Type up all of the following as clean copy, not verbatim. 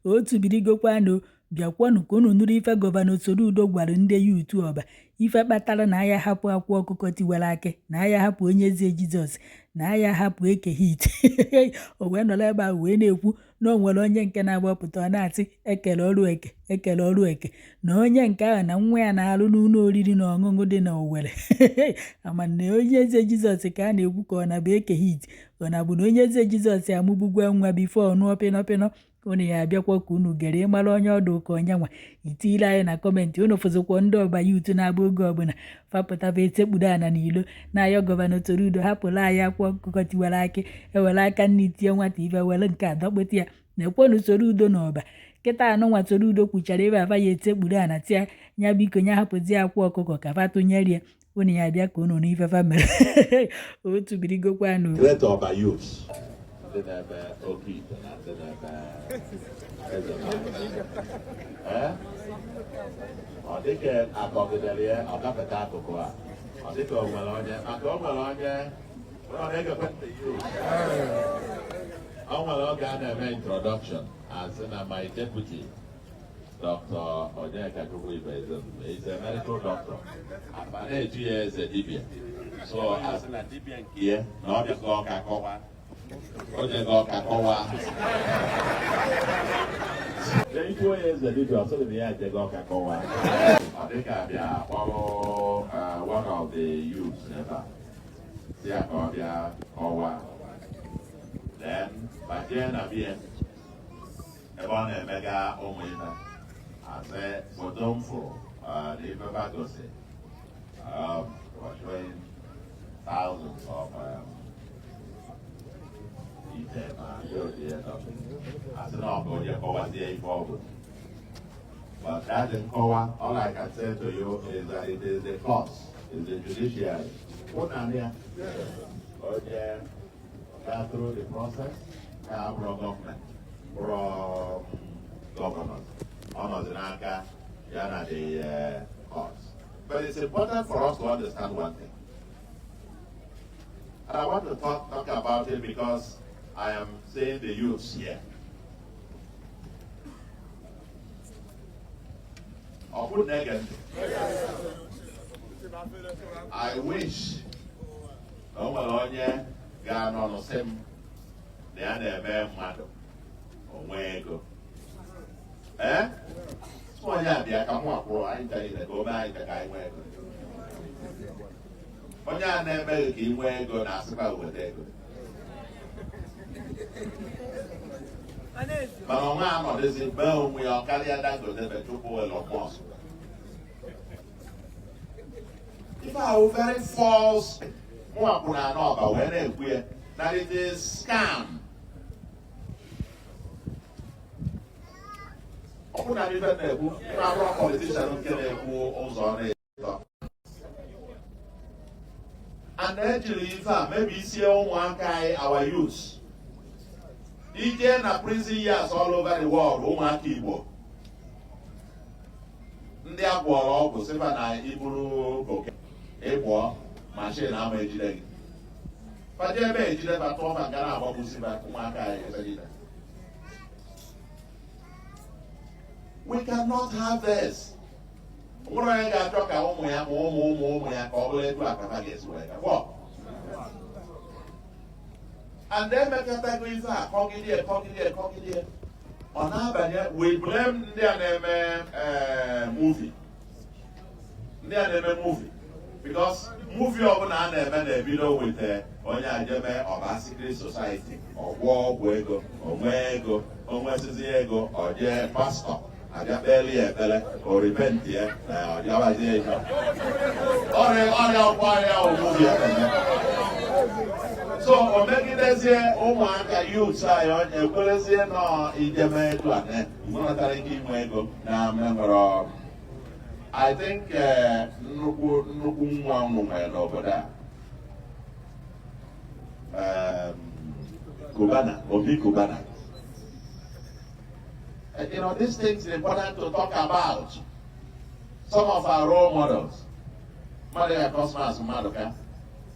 Otu birigokwanụ, bịakwanụ ka unu nụrụ ife Gọvanọ Soludo gwara ndị youth Ọba, ife kpatara na aya hapụ Akwa Ọkụkọ Tiwara Akị, na aya hapụ Onye Eze Jizọs, na aya hapụ Eke Hit. O wee nọrọ ebe ahụ wee na-ekwu na o nwere onye nke na-agbapụta, ọ na-asị ekele ọrụ eke, ekele ọrụ eke, na onye nke ahụ na nwa ya na-arụ n'ụlọ oriri na ọṅụṅụ dị na Owerri. Ama na Onye Eze Jizọs ka a na-ekwu ka ọ na bụ Eke Hit, ọ na bụ na Onye Eze Jizọs amụbugwa nwa before ọ nụọ pịnọpịnọ. Unu ya abịakwa ka unu gere ịmara onye ọdụ ka onye nwa itiile anyị na comment. Unu fụzikwa ndị Ọba youth na-abụ oge ọbụla fapụtaba esekpuru ana n'ilo na-ayọ Gọvanọ Soludo hapụrụ anyị Akwa Ọkụkọ Tiwara Akị, ewere aka nri tie nwata ife, were nke a dọkpụta ya. Na-ekwenụ Soludo na Ọba kịta anụnwa Soludo kwuchara ebe afa ya esekpuru ana tia ya biko nya hapụzi Akwa Ọkụkọ ka fa tụnyere ya. Unu ya abịa ka unu n'ife fa mere. Otu birigokwanụ. Great Ọba youths ndị na-eme oke ite na ndị na-eme eze ee ọ dịka akọgidere ya ọ gafeta akụkụ a, ọ dịka o nwere onye maka o nwere onye ọ na-egekwe ntị youth. O nwere oge a na-eme introduction, asị na my deputy, Dr. Onyekachukwu Ibezim, is a medical doctor. Afa na-etu ya Eze Dibia. So asị na dibia nke ya na ọ bịago ọka kọwa. O jego ọka kọwa. Lee onye Eze Dibia, ọ sịrị na ya ejego ọka kọwa. Ọ dịka bịa kpọrọ one of the youths ebe a. Si ya ka ọ bịa kọwa. Then bajee na bie ebe ọ na-emega ụmụ ife, asị foto m fụrụ na ife fa gosi were showing thousands of ite ma ndị otu ya asị na ọ bụ onye kọwazie ife ọ bụ. But that nkọwa, all I can say to you is that it is the courts, is the judiciary. Ụnanị ya onye gaa through the process ka abụrụ gọọmenti, bụrụ governors, ọ nọzi n'aka ya na the courts. But it's important for us to understand one thing. And I want to talk about it because I am seeing the youths here. Ọ bụrụ na ege ntị, I wish na o nwere onye ga-anọ n'sị m na ya na-eme mmadụ onwe ego ee sị onye a bịa ka mụ akwụrụ anyị ncha niile ka o mee anyị ncha ka anyị nwee ego. Onye a na-emeghị ka ị nwee ego na-asịkwa weta ego, mana ọnwa anọdụzi mee onwe ya ọ karịa Dangote be chukwu Elon Musk. Ife ahụ very false. Mụnwa kwuru anọ Ọba wee na-ekwu ya na it is scam. Ọ bụrụ na ife na-ekwu na-abụrụ politician nke na-ekwu ụzọ na-eto and ejiri ife a mebisie ụmụaka anyị, our youths. Ije na prison yards all over the world, ụmụaka Igbo ndị a gwọrọ ọgwụ sịfa na iburu cocaine ịgbọ machine ama ejide gị, faje ebe ejide fa, tụọ fa nga, na-agbagbusi fa ụmụaka anyị ejide. We cannot have this. Nwere onye ga-achọ ka ụmụ ya ma ụmụ ụmụ ụmụ ya ka ọ bụrụ etu akata ga-esi wee ga and emekọtago ife a kọgide kọgide kọgide ọ na-abanye. We blame ndị a na-eme movie, ndị a na-eme movie, because movie ọbụla a na-eme na-ebido with onye ajeme ọba secret society, ọgwọ ọgwụ ego, onwe ego, onwesizi ego, o jee pastọ abịa kpeeli ya ekpere, o repent ya na ọ bịabazie ife ọrịa ọrịa ọkwa ọrịa movie a na-eme. So o megidezie ụmụaka youths anyị, onye ekwerezie nọ ijeme etu a na nwetara ike inwe ego na nwere. I think nnukwu nnukwu nwa unu nwere n'obodo a, Cubana, Obi Cubana. These things are important to talk about. Some of our role models, mmadụ ya Cosmas Maduka,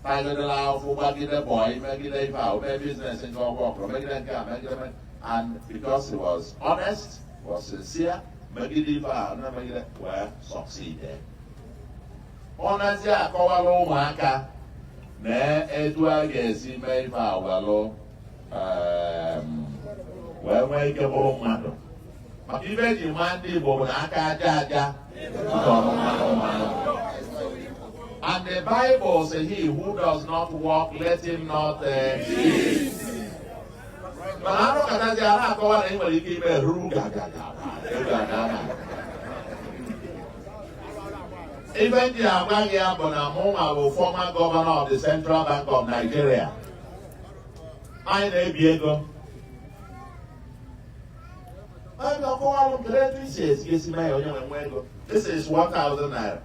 tagidela ahụhụ, gbagide boy, megide ife a, mee business nke ọgwụ ọkụrụ, megide nke a, megide. And because he was honest, was sincere, megide ife a na megide wee succeed. Ọ nazi akọwala ụmụaka na etu a ga-esi mee ife a welụ wee nwee ike bụrụ mmadụ. Maka ife eji maa ndị Igbo bụ na aka aja aja tọrọ mmanụ mmanụ. And the Bible says, "He who does not work, let him not eat." Mana arụkọtazi a na-akọwa na ị nwere ike ime ruru gagaga ego a na ife ndị agwa gị ya bụ na mụnwa bụ former governor of the Central Bank of Nigeria. Anyị na-ebi ego. Anyị ọkọwalụ kedu etu isi esi esi mee ya onye nwe nwe ego. This is 1000 naira.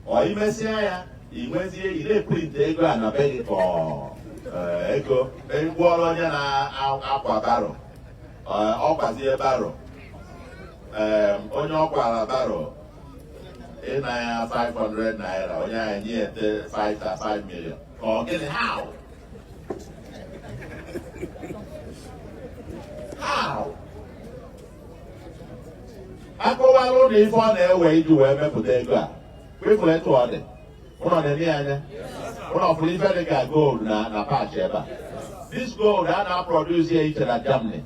Ọ imesịa ya, ị nwezie ị na-eprint ego a na be gị ka ọ ego egwuọla onye na-akwa barrow, ọ kwazie barrow, onye ọ kwara barrow ịna ya 500 naira, onye anyị nye ete 5 5 million, ka ọ gịnị? How akọwalụ na ife ọ na-ewe iji wee mepụta ego a kwefuru etu ọ dị ụnọ na-enye ya anya ụnọ fụrụ ife dị ka gold na patch ebe a. This gold a na-produce ya iche na Germany,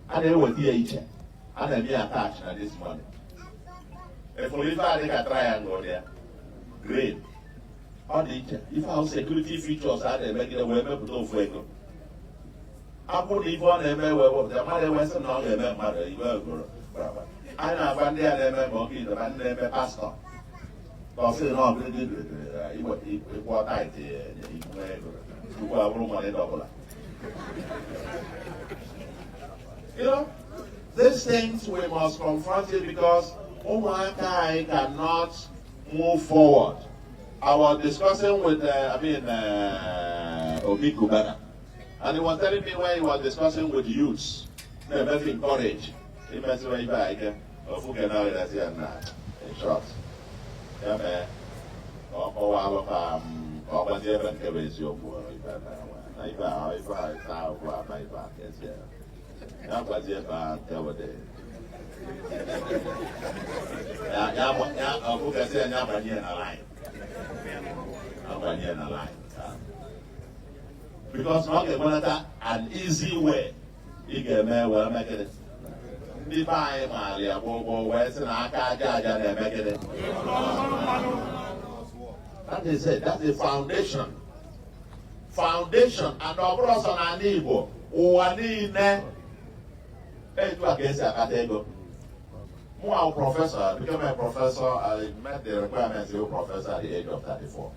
a na-eweta ya iche, a na-eme ya attach na this money. Efuru ife a dị ka triangle dị ya green, ọ dị iche. Ife ahụ security features a na-emegide wee mepụta ofu ego akwụ na ife ọ na-eme wee wepụta mmadụ ewesị na ọ ga-eme mmadụ iwe ogoro. Anyị na-agwa ndị a na-eme ma ọka ite ma ndị na-eme pastọ ka ọ sị na ọ bụrụ ịkwụọ tithe inwe ego tupu abụrụ money double. These things we must confront it because ụmụaka anyị cannot move forward. I was discussing with, I mean, Obi Cubana, and he was telling me when he was discussing with youths, na-emefe encourage, imesiwe ife a ike, ofu ke na ọrịa ya na, in short, ya mee ka ọ kọwalụ ka ọ gbazie ebe nke bụ eziokwu ife na ife a ịta ahụhụ ama ife a ka esi ya gwazie ebe a nke bụ dị ya ya ya ọ bụgasị ya ya banye na line, abanye na line, because na ọ ga-enwenata an easy way ị ga-eme wee mee gịnị. Ndị be anyị maara ya gboo gboo wee sị na aka aja aja na-eme gịnị. That is it. That's the foundation. And ọ bụrụ ọsọ n'ala Igbo, ụwa niile, etu a ka esi akpata ego. Mụ ahụ professor, I became a professor. I met the requirements of a professor at the age of 34.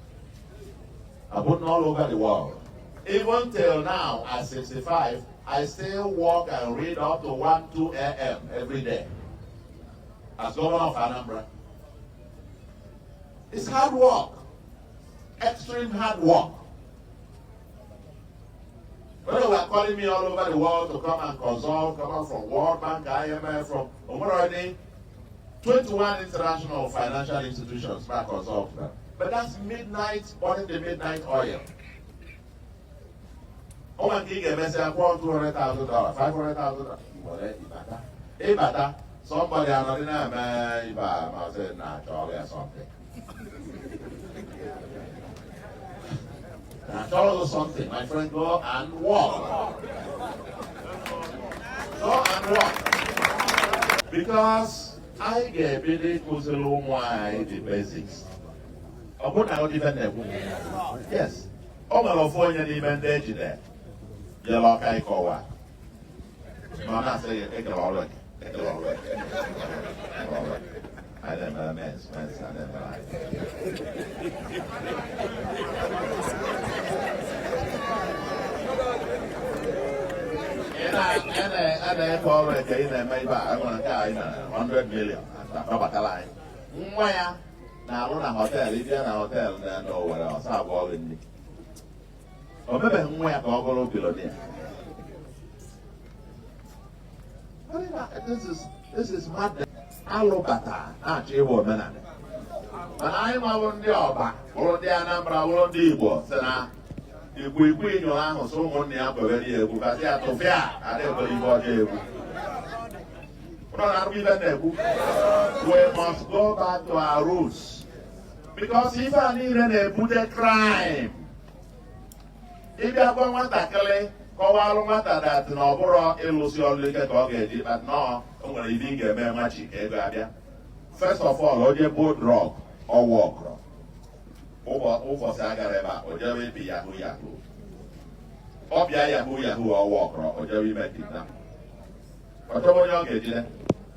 I've been all over the world. Even till now, at 65, I still work and read up to 1, 2 a.m. every day as governor of Anambra. It's hard work, extreme hard work. When they were calling me all over the world to come and consult, come out from World Bank, IMF, from already 21 international financial institutions, back consult them. But that's midnight, burning the midnight oil. Ọ nwere nke ị ga-emesị akwụọ $200,000, $500,000. Were ịbata. Ịbata, somebody anọdị na-eme ibe a ma sị na achọrọ ya something. Na achọrọ something, my friend, go and work. Go and work. Because anyị ga-ebido ịkụziri ụmụ anyị the basics. Ọ bụrụ na ife na-ekwu. Yes. O nwere ofu onye n'ime ndị ejide jere ọka ịkọwa. Ma ọ na-asị gị ekele ọrụ gị, ekele ọrụ gị. Ekele ọrụ gị. Anyị na-emere mens, mens, anyị na-emere anyị. Ị na-eke ọrụ eke ị na-eme ibe a enwere nke anyị mere 100 million nabatara anyị. Nwa ya na-arụ na họteelụ, ịbịa na họteelụ na n'Owerri ọsọ abụọ gị nri. O mebeghị nwa ya ka ọ bụrụ billionaire. This is madness. Alụbata na-achọ ịbụ omenala. Mana anyị mabụ ndị Ọba, bụrụ ndị Anambra, bụrụ ndị Igbo, sị na Ikwikwii nyụrụ ahụ, sị ụmụnne ya kwebere ya egwu, kasị ya tụfịa, ada ekwere ife ọjọọ egwu. Ụlọ na-arụ ife na-ekwu, we must go back to our roots, because ife a niile na-ebute crime. Ịbịa gwa nwatakịrị, kọwalụ nwata that na ọ bụrụ ịlụsi ọlụ ike ka ọ ga-eji kpata nọọ, o nwere ife ị ga-eme machi ka ego abịa. First of all, o jee buo drug, ọwụ ọkụrọ ụbọchị agara ebe a, o jebe ịpị yahoo yahoo, ọ bịa yahoo yahoo, ọwụ ọkụrọ, o jebe ime kidnap, ọ chọba onye ọ ga-ejide,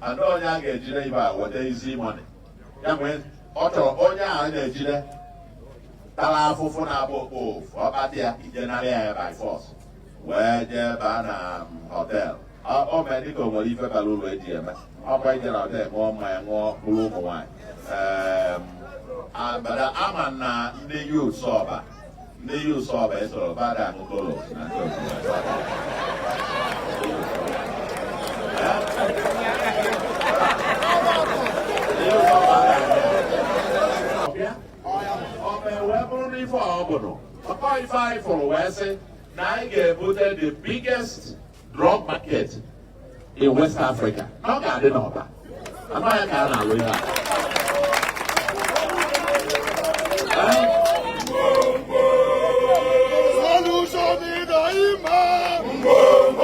and onye a ga-ejide ibe a weta easy money ya nwee. Ọ chọrọ onye a na-ejide tara afụfụ na-abụ okpo ofu, ọ kpata ya, ije nara ya by force, wee jee baa na hotel. O mee dịka o nwere ife bara uru eji eme ọkwa ije na hotel, ṅụọ mmanya, ṅụọ bụrụ ụmụ nwaanyị. But ama na ndị youths Ọba, ndị youths Ọba esoro bada aṅụ kolos na ndị otu ya. Eh? Ndị youths Ọba ada aṅụ ya. Ọbịa? Ọ mee wee bụrụ n'ife ọ bụrụ ọkọ ife anyị fụrụ, wee sị na anyị ga-ebute the biggest drug market in West Africa, na ọ ga-adị n'Ọba. Amaghị ka a na-alụ ihe a. Eh? Solution ịdọ ime.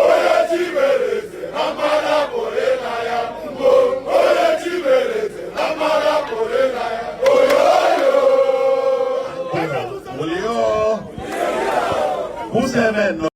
Onye chi mere eze na mmadụ apụrụ ịna ya. Onye chi mere eze na mmadụ apụrụ ịna ya. Oyoyo. Wulio. Who say amen?